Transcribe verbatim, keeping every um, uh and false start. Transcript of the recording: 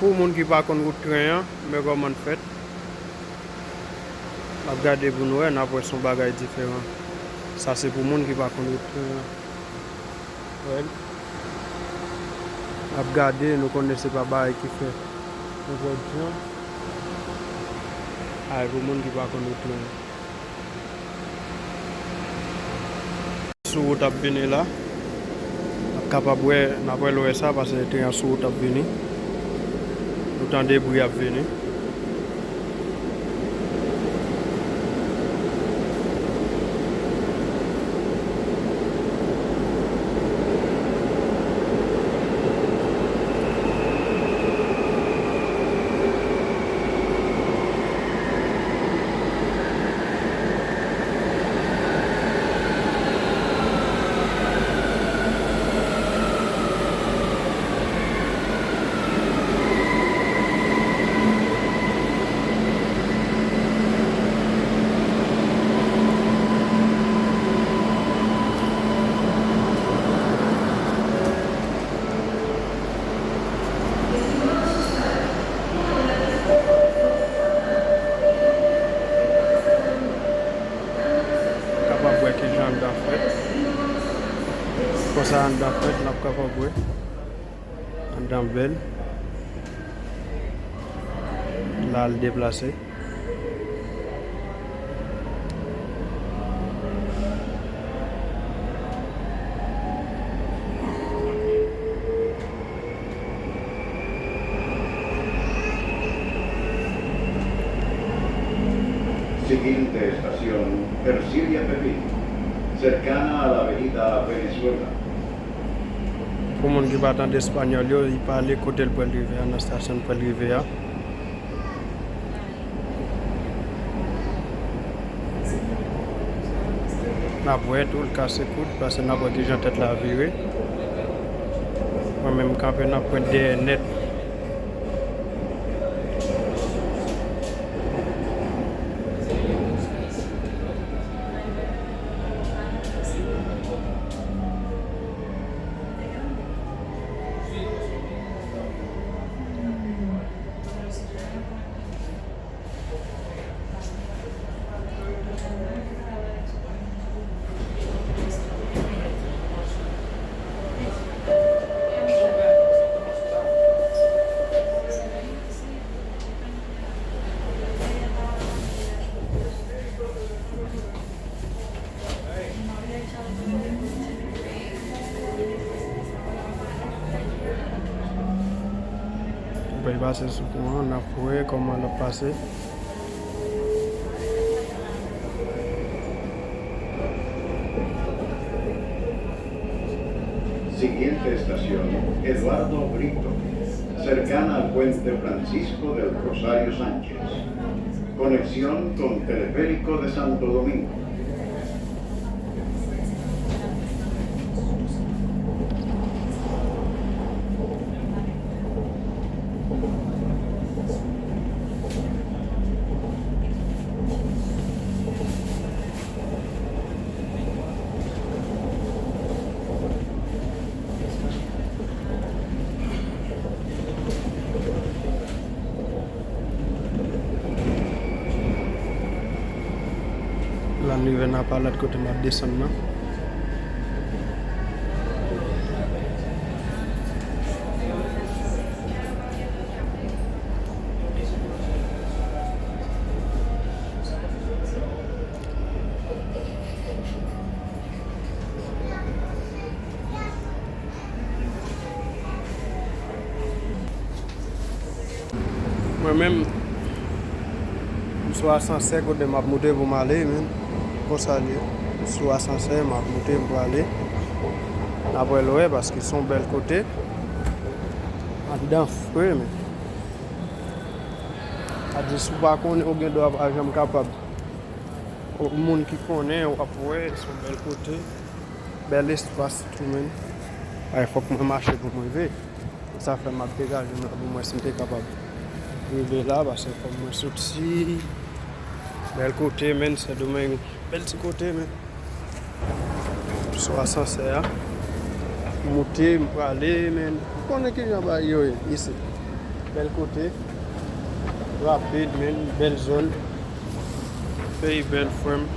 Pou moun ki pa konn wout tren an, men kòman l fèt. N ap gade pou nou wè, n ap wè se yon bagay diferan. Sa se pou moun ki pa konn wout tren an. Wè. N ap gade, nou konnen se pa bagay ki fè nenpòt jan. Ay, pou moun ki pa konn wout tren an. Sou wout ap vini la. N ap kapab wè, n ap wè lè w wè sa, paske tren an sou wout ap vini. Nou tande bri ap vini. Kapab wè kijan anndan fèt. Konsa anndan fèt, n ap kapab wè. Anndan bèl. La l deplase. Siguiente estación, Ercilia Pepín, cercana a la avenida Venezuela. Pou moun ki pa tande espanyòl yo, li pale kote l pral rive a, nan estasyon l pral rive a. N ap wè tou l kase kout, paske n ap wè kijan tèt la vire. Mwen menm m kanpe nan pwent dèyè nèt. Ou pral pase sou pon an, n ap wè kòman l ap pase. Siguiente estación, Eduardo Brito, cercana al puente Francisco del Rosario Sánchez. Conexión con Teleférico de Santo Domingo. La n rive nan palad kote m ap desann nan. Mwen menm, m sou asansè kote m ap moute pou m ale, men. Konsa l ye. M sou asansè, m ap moute, m prale. N ap wè lwen, paske se yon bèl kote. Anndan fre, men. Sa di, si w pa konnen, ou gen dwa pa janm kapab. Ou moun ki konnen, w ap wè, se yon bèl kote. Bèl espas tou, men. Ay, fòk mwen mache pou mwen rive. Sa fè m ap degaje m la pou mwen si m te kapab rive la, paske fòk mwen soti. Bèl kote, men, Sendomeng. Bèl ti kote, men. Sou asansè a. Moute, m prale, men. M konnen kijan bagay yo ye isi. Bèl kote. Rapid, men bèl zòn. Peyi bèl, frè m.